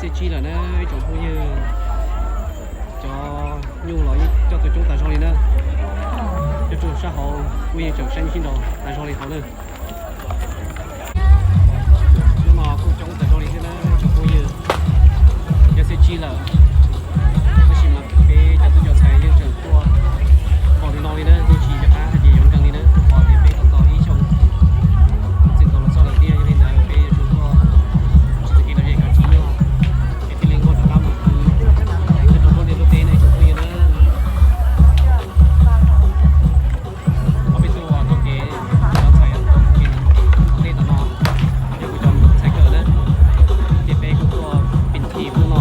Txhiab tsib lawm na ib tsoom phooj ywg, cov nyuj los yeej coj tuaj coob tas zog li na. Nyob rau sab hauv kuj yeej tseem saib sib nraus tas zog li hauv na. Hnub no kuj coob tas zog li thiab na ib tsoom phooj ywg, yog txhiab tsib lawm, tab sis mas peb cov tub cov ntxhais yeej tseem tuaj npaum li no li na, yeej tsis nco qab hais tias yuav nkees li na, qhov tias peb tos tos ib xyoos txwm nkaus los txog lawm thiab, yog li ntawd peb yuav tsum tuaj tsis tag kis los ze kom tsis nyuaj, es thiaj li nquag rov qab mus pw rau lub liaj lub teb no ib tsoom phooj ywg na. Ob peb tug tuaj kev cov ntxhais tom ntej tom no, yog kuv cov ntxhais kawm na, ces peb kuj tuaj pin thi hnub no.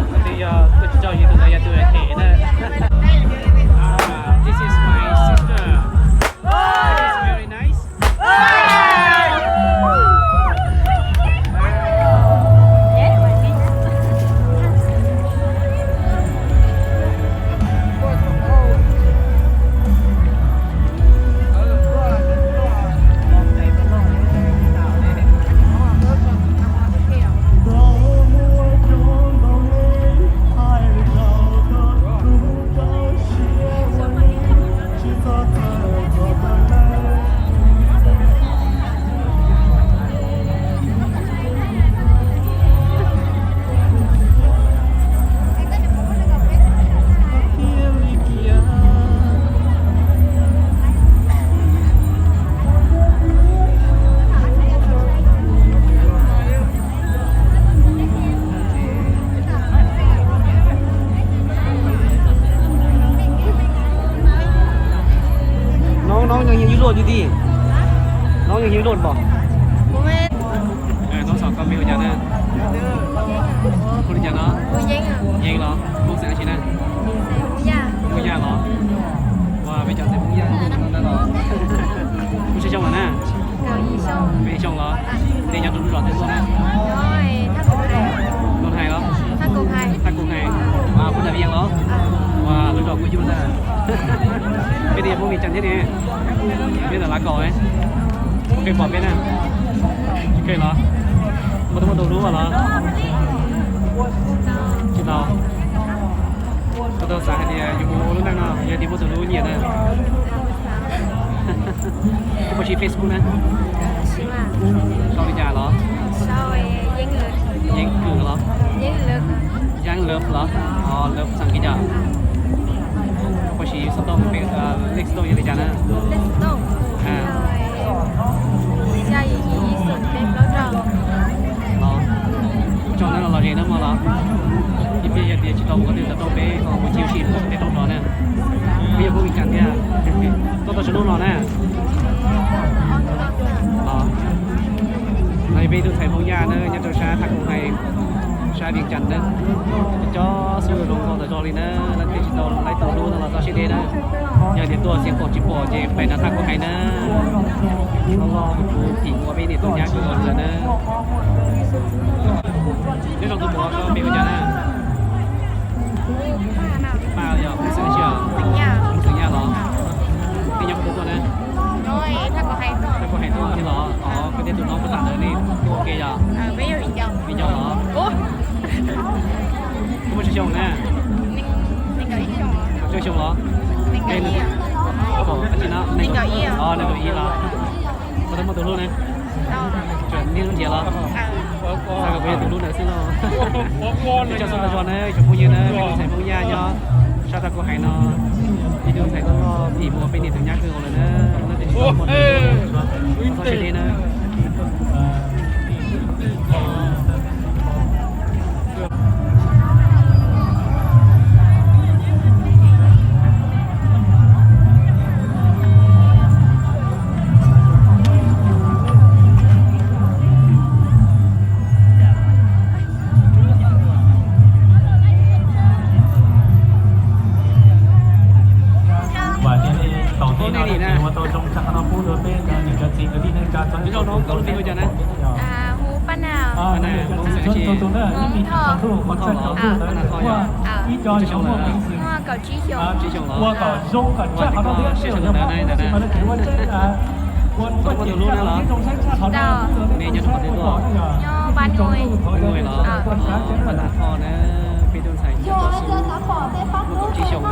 Tus twg yog tuaj tsis txog yus tus ntawd yog tus them na. Ah, this is my sister. She's very nice. Nov nov yog yus luaj li ti. Nov yog yus luaj npog. Nov xom koj me hu cas na? Hu li cas no? Yeeb los? Hmoob xeem dab tsi na? Hmoob Yaj los? Ua peb cov ntxhais Hmoob Yaj no ntag los? Kuv tsib xyoo lawm na. Peb xyoo los? Tej nyob rau lub zos twg tuaj na? Noo Hais los? Thaj Koom Hais. Ua kuj ntawm Vias los? Ua lub zos kuj yug ntag. Peb twb yog Hmoob Vias Cas thiab ne. Peb ntawm Lav Kaum. Kheej pom peb na? Kheej los? Muaj tau muaj tus hlub los? Tsis tau. Koj tau xav hais tias yus mus ua lub neej no yog tias muaj tus hlub nyiam na? Koj puas siv Facebook na? Sau li cas los? Yeeb Kwm los? Yeeb Love los? Love xeem Kis Nyas. Koj puas siv xov tooj, lej xov tooj yog li cas na? Los, ib tsoom neeg los ze na mog los? Ib pliag yog tias tsis tau mus qhov twg tau rau peb ho mus ncig ua si pem roob rov na. Peb yog Hmoob Vias Cas thiab. Koj tau tsav ntuj no na? Los, no yog peb ib tug ntxhais Hmoob Yaj na nyob rau sab Thaj Koom Hais, sab Vias Cas na. Cov xub zoo nkauj tas zog li na, leej twg tsis tau laib tus hlub no los txhob siab deb na. Yog tias tuaj Xiav Khuam tsis pom ces pem nram Thaj Koom Hais na. Loj loj kuv thim ua peb niam tus nyab kawg nkaus li lawm na. Nyob zoo tus muam, koj me hu cas na? Paj yog Hmoob xeem dab tsi os? Hmoob xeem Yaj los? Nej nyob qhov twg tuaj na? Thaj Koom Hais tuaj thiab los? Koj thiab tus nob puag ta ntawd nej tuaj ua ke yog? Viv ncaus los? Koj muaj tsawg xyoo na? Tsawg xyoo los? Nees nkaum ib los? Puas tau muaj tus hlub na? Tsuas niaj hnub nrhiav los? Xav kom kuv yog tus hlub ntawd xwb los? Coj xub tas zog na tsoom phooj ywg na, peb tus ntxhais Hmoob Yaj nyob sab Thaj Koom Hais no, ib tug ntxhais loj loj phim ua peb niam tus nyab kawg nkaus lawm na. Leej twg tsis tau mus txhob siab deb na. Ua nej nim na, ua tau zoo tsa qhov no pub rau peb cov niam cov txiv kwv tij neej tsa txog nej tau Hmoob Thoj. Hmoob Thoj los, Paj Nag Thoj yog. Muaj kaum tsib xyoos. Tsib xyoos los. Ua kom zoo kom tshaj qhov no thiab, sij hawm ntawd na, ntawd na. Koj muaj tus hlub na los? Tsis tau. Nej nyob rau qhov twg tuaj? Nyob Paj Nuj. Paj Nuj los? Paj Nag Thoj na, peb tug ntxhais nyob tau xwb. Muaj kaum tsib xyoos na.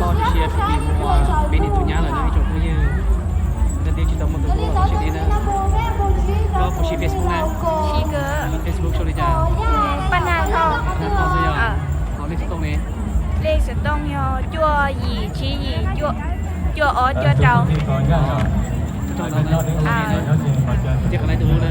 Loj siab tshaj plaws, peb niam tub nyab lawm na ib tsoom phooj ywg. Leej twg tsis tau muaj tus hlub los txhob siab deb na. Koj puas siv Facebook na? Facebook sau li cas? Paj Nag Thoj. Paj Nag Thoj xwb yog. Ho lej xov tooj ne? Lej xov tooj yog cuaj yim tsib yim cuaj ob cuaj rau. Ces qhov lej tus hlub na.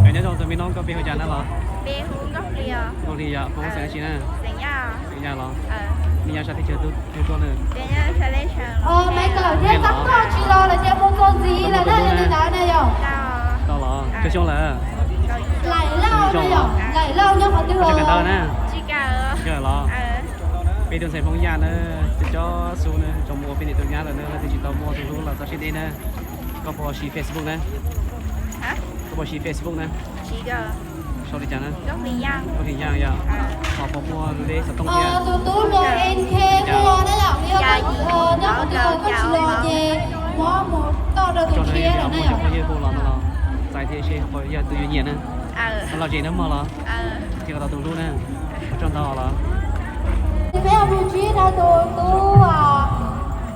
Nyob zoo tus me noob, koj peb hu cas na los? Peb hu Nkauj Hli os. Nkauj Hli yog, koj xeem dab tsi na? Xeem Yaj. Xeem Yaj los? Nej nyob sab teb chaws twg tuaj na? Peb nyob sab teb chaws los. Maiv Kawm thiab Txab Toj tsis los lawm ces mus txog ntxiv lawm na, yog li ntawd na yog. Tau los? Kaum xyoo lawm? Laim Lauj na yog, Laim Lauj nyob qhov twg os? Tsis kawm los? Peb tus ntxhais Hmoob Yaj na, cov cov xub na, tsoom mus ua peb niam tus nyab lawm na, leej twg tsis tau muaj tus hlub los txhob siab deb na. Koj puas siv Facebook na? Koj puas siv Facebook na? Sau li cas na? Nkauj Hli Yaj yog. Ho puas muaj lej xov tooj thiab? Tus tub no N K hu na yom, yog koj tsis los ces muab mus toj rau tus tshiab lawm na yom. Txais thiab seb yog tus yus nyiam na. Los zem na mog los. Thiaj tau tus hlub na. Ua tsaug ntau los. Peb mus ntsib rau tus tub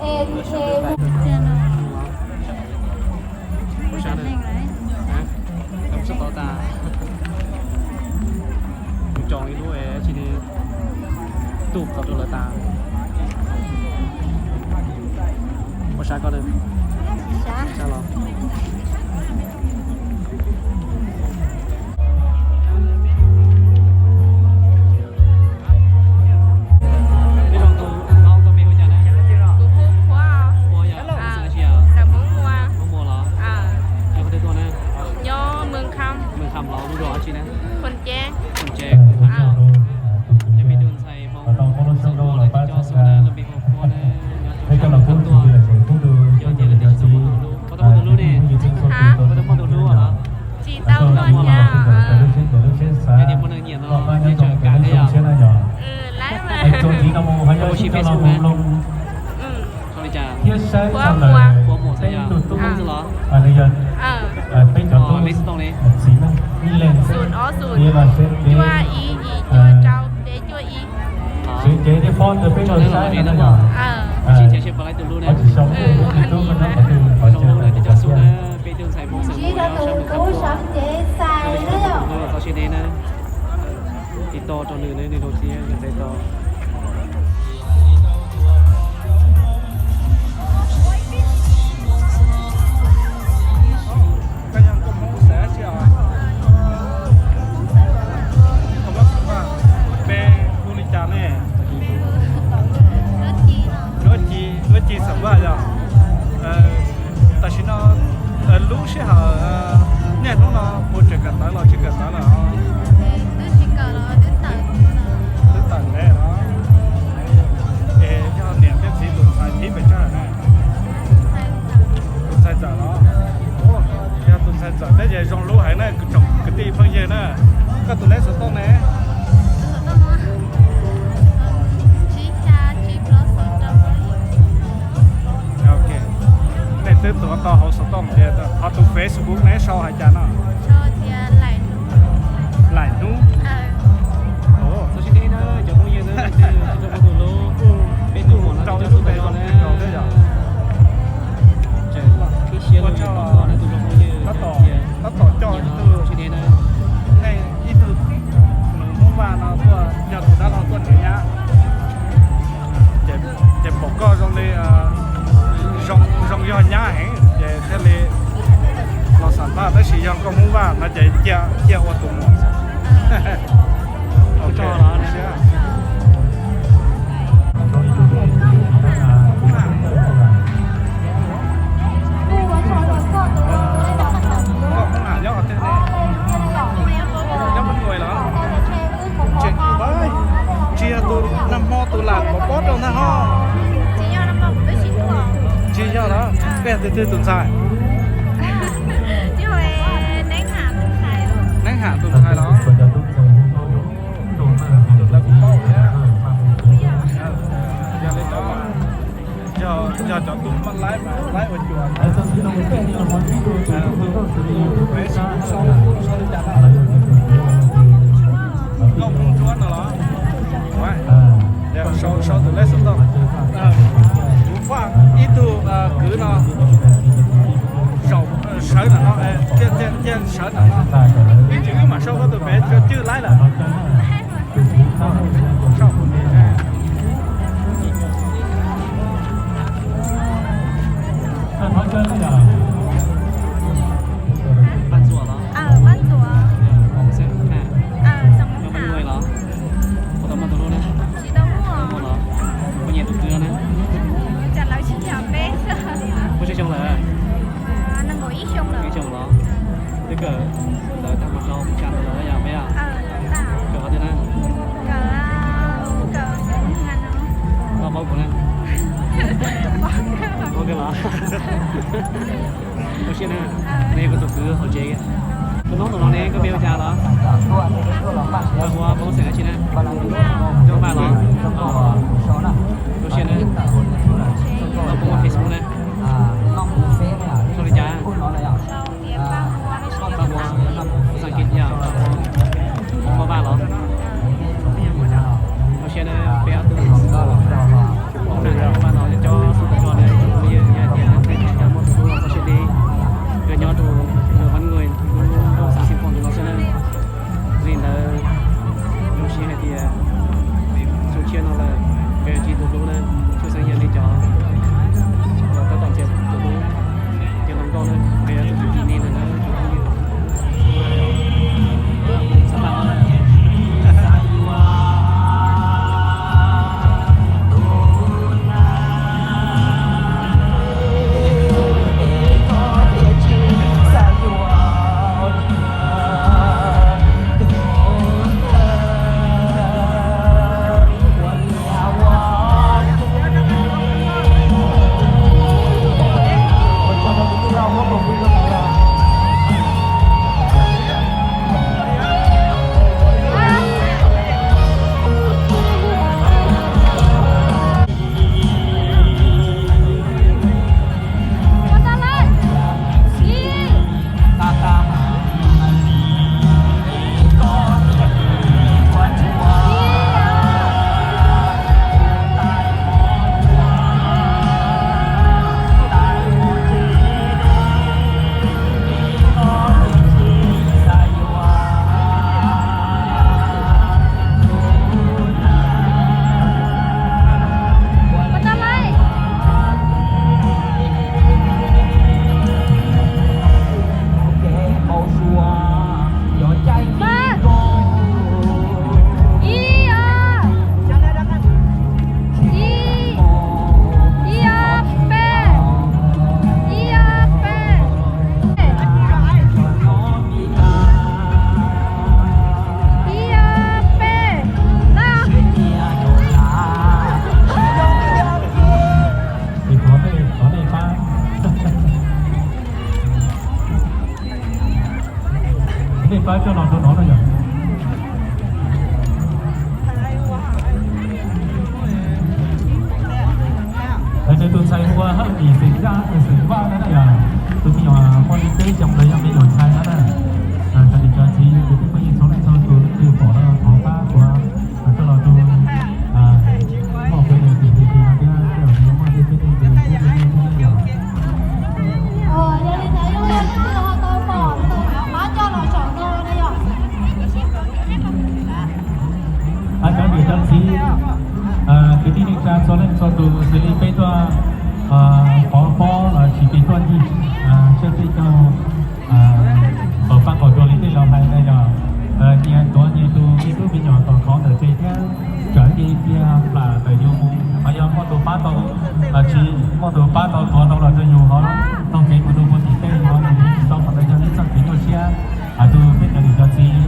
N K. Ua sab na. Tau sab tau tas. Mus tso ib lub es tsis li tub tau rau lawv tas. Ua sab koj na. Sab los. Kuv hu Qhuav. Qhuav yog, xeem dab tsi os? Xeem Hmoob Muas. Hmoob Muas los? Nyob qhov twg tuaj na? Nyob Mws Kham. Mws Kham los, lub zos dab tsi na? Phoos Ces. Phoos Ces, Mws Kham yog. Yog peb tus ntxhais Hmoob Xeem Muas na, cov xub na, lub npe hu Qhuav na, nyob rau Mws Kham tuaj. Yog tias leej twg tsis tau muaj tus hlub, koj tau muaj tus hlub ne? Koj tau muaj tus hlub los? Tsis tau muaj los. Yog tias muaj neeg nyiam no, nej tseem kam thiab yog? Koj puas siv Facebook na? Sau li cas? Qhuav Muas. Qhuav Muas xwb yog? Tus tub xwb los? Lej xov tooj ne? Xoom ob xoom cuaj ib yim cuaj rau peb cuaj ib. Tso na los zem na mog. Sib nrhiav seb puas laib tus hlub na. Ua zoo hlub na, cov xub na, peb tus ntxhais Hmoob Xeem Muas nyob sab Mws Kham tuaj. Txhob siab deb na. Tiv tauj rau nws, nws los thiab yog txais tau. Koj yog nkauj Hmoob xeem dab tsi os? Nkauj Hmoob xeem Vaj. Peb hu li cas ne? Duab Ci, Duab Ci xeem Vaj yog. Tam sim no lub sij hawm niaj hnub no puas tseem kawm ntawv los tsis kawm ntawv lawm? Twb tawm ntev los. Es yog niam thiab txiv tus ntxhais thib pes tsawg na? Tus ntxhais ntxawm los? Yog tus ntxhais ntxawm thiab ces zoo hlub heev na, tsoom kwv tij phooj ywg na. Koj tus lej xov tooj ne? Nej twb tuav tau hauv xov tooj tias, ho tus Facebook ne sau hais cas no? Laim Hnub. Txhob siab deb na cov phooj ywg na, leej twg tsis tau muaj tus hlub No ces cia cia ua tus muam. Koj Hmoob Am nyob qhov twg ne? Nyob Mab Nuais los? Tseem ua, tsis yog tus nag hmo tus lam pov pob rau ntag ho. Tsis yog los? Koj yog tus twg tus ntxhais? Neeb Ham tus ntxhais los? Tus ntawd kuv paub thiab. Yog li ntawd, yog, yog cov tub Hmoob laib mas laib ua cuag. Peb sau sau li cas no? Nkauj Hmoob Ntsuab no los? Sau sau tus lej xov tooj. Kuv faj ib tug kwv no, zaum sawv ntawm no, cia sawv ntawm no. Ib ntsis wb mam sau koj tus pem coj cwj laib lawm. Paj Ntxuam los? Paj Ntxuam. Xeem Ham. Nyob Mab Nuais los? Puas tau muaj tus hlub na? Tsis tau muaj los? Puas nyiam tus kwv na? Puas tsawg xyoo lawm? Ib xyoo los? Twb kawm ntawv tag hmo rau peb tsa ntawd lawm yog peb yog? Kawm qhov twg na? Koj paub kuv na? Paub kawg los? Ua siab na, nej yog kuv tus kwv hauv tsev. Tus noob tus no ne koj npe ua cas los? Koj hu ua Poob xeem dab tsi na? Zoo Vaj los? Ua siab na. Koj puas muaj Facebook na? Sau li cas? Paj Hu, xas kiv yog Paj Hu, Vaj los? Ua siab na, peb ob tug Hmoob Am Vaj no cov xub tus tso na, yog tias nej cov muaj tus hlub txoj sia deb, kawg nyob rau Mab Nuais lub xeev Xeev Khuam ntawm no xwb na. Li ntawd, zoo siab hais tias xyoo tshiab no lawm, kawg tsis tus hlub na, tshwj xeeb yog nej cov uas tab tom nrhiav tus hlub, ces hluas nkauj na, kawg yog tus kwv tij nej ntawd na, tsoom phooj ywg. Ib, ob, peb. Ib, ob, peb. Ib, ob, peb. Thov nej, thov nej pab. Nej pab coj los rau no na yom. Nws tus ntxhais hu ua Hawj Nim xeem Yaj, xeem Vaj na yom. Tus me nyuam muaj li peb xyoos ntawd yog me nyuam ntxhais na. Cov niam cov txiv tus phooj ywg txhua leej txhua tus leej twg pom no thov pab kuv coj los rau moj peb tus tus tus no thiab, muaj tej peb tus tus tus tus na yom. Yog li ntawd yog leej twg ho tau pom tau pab coj los saum no na yom. Cov niam cov txiv, kwv tij neej tsa txhua leej txhua tus xws li peb tuaj pov pob los sis peb tuaj ncig, seb peb coj, pab kom Muaj tus pab tau tuav tau los rau yus ho taug kev mus rau puag tim tej no, yus tsis tau qhov ntawd yog ib txoj kev nyuaj siab rau peb cov niam cov txiv,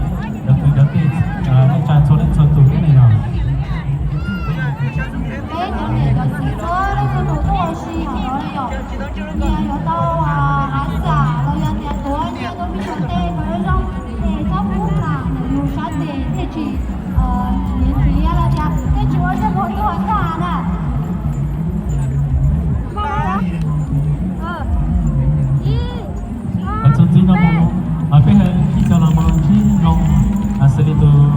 cov kwv cov tij, neej tsa txhua leej txhua tus thiab ne yog. Peb cov niam cov txiv txhua leej txhua tus tuaj ua si hauv no yom, nyias yuav tau hav xam los yog tias tuav nyias tus me nyuam tej kom zoo zoo, es txhob pub plam ntawm yus sab tes thiaj tsis nyiav nrhiav los tias thiaj tsis ua zaj mus ib hua tag na. Txog txij no mus, peb ib co los mus ntsib zoo xws li tus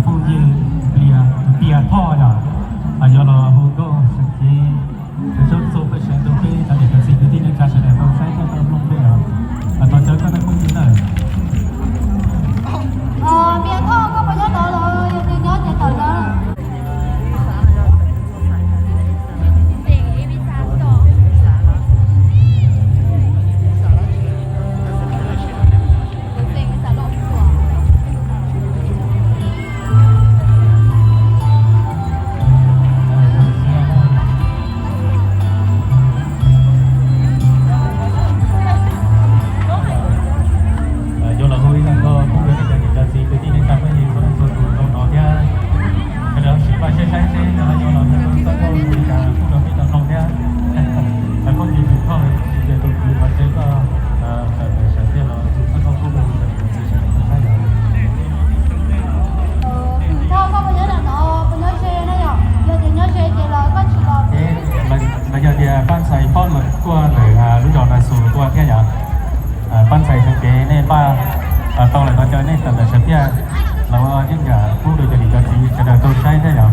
phooj ywg Nplias, Npias Thoj yom, yuav los hu nkauj seem cev, sawv txuj pej seev rau peb cov niam cov txiv kwv tij neej tsa sawv daws tau saib thiab tau mloog peb yom. Tos caw koj na phooj ywg na. Npias Thoj, koj puas nyob tod los yog nyob ces tawm los. Yuav los hu ib zaj nkauj pub rau nej cov niam cov txiv kwv tij neej tsa phooj ywg txhua leej txhua tus tau hnov thiab. Sawv daws sim npaj siab saib seb nws ho yuav los hu txoj nkauj li cas pub rau peb tau mloog thiab. Phooj ywg Thoj, ces tus kwv qhov tsev koj tawm ntawm sawv thiaj los hu txoj nkauj pub rau cov niam cov txiv sawv daws tau saib yom. Kwv Thoj, koj puas nyob ntawm no, puas nyob ze na yom? Yog tias nyob ze ces los koj tsis los. Los yog tias pab ntxhais Thoj los tuaj ntawm lub zos Nas Xus tuaj thiab yom? Pab ntxhais Xeev Kev nej npaj tau lawm no ces nej tawm ntawm sawv thiaj los ua yeeb yam pub rau cov niam cov txiv sawv daws tau saib thiab yom.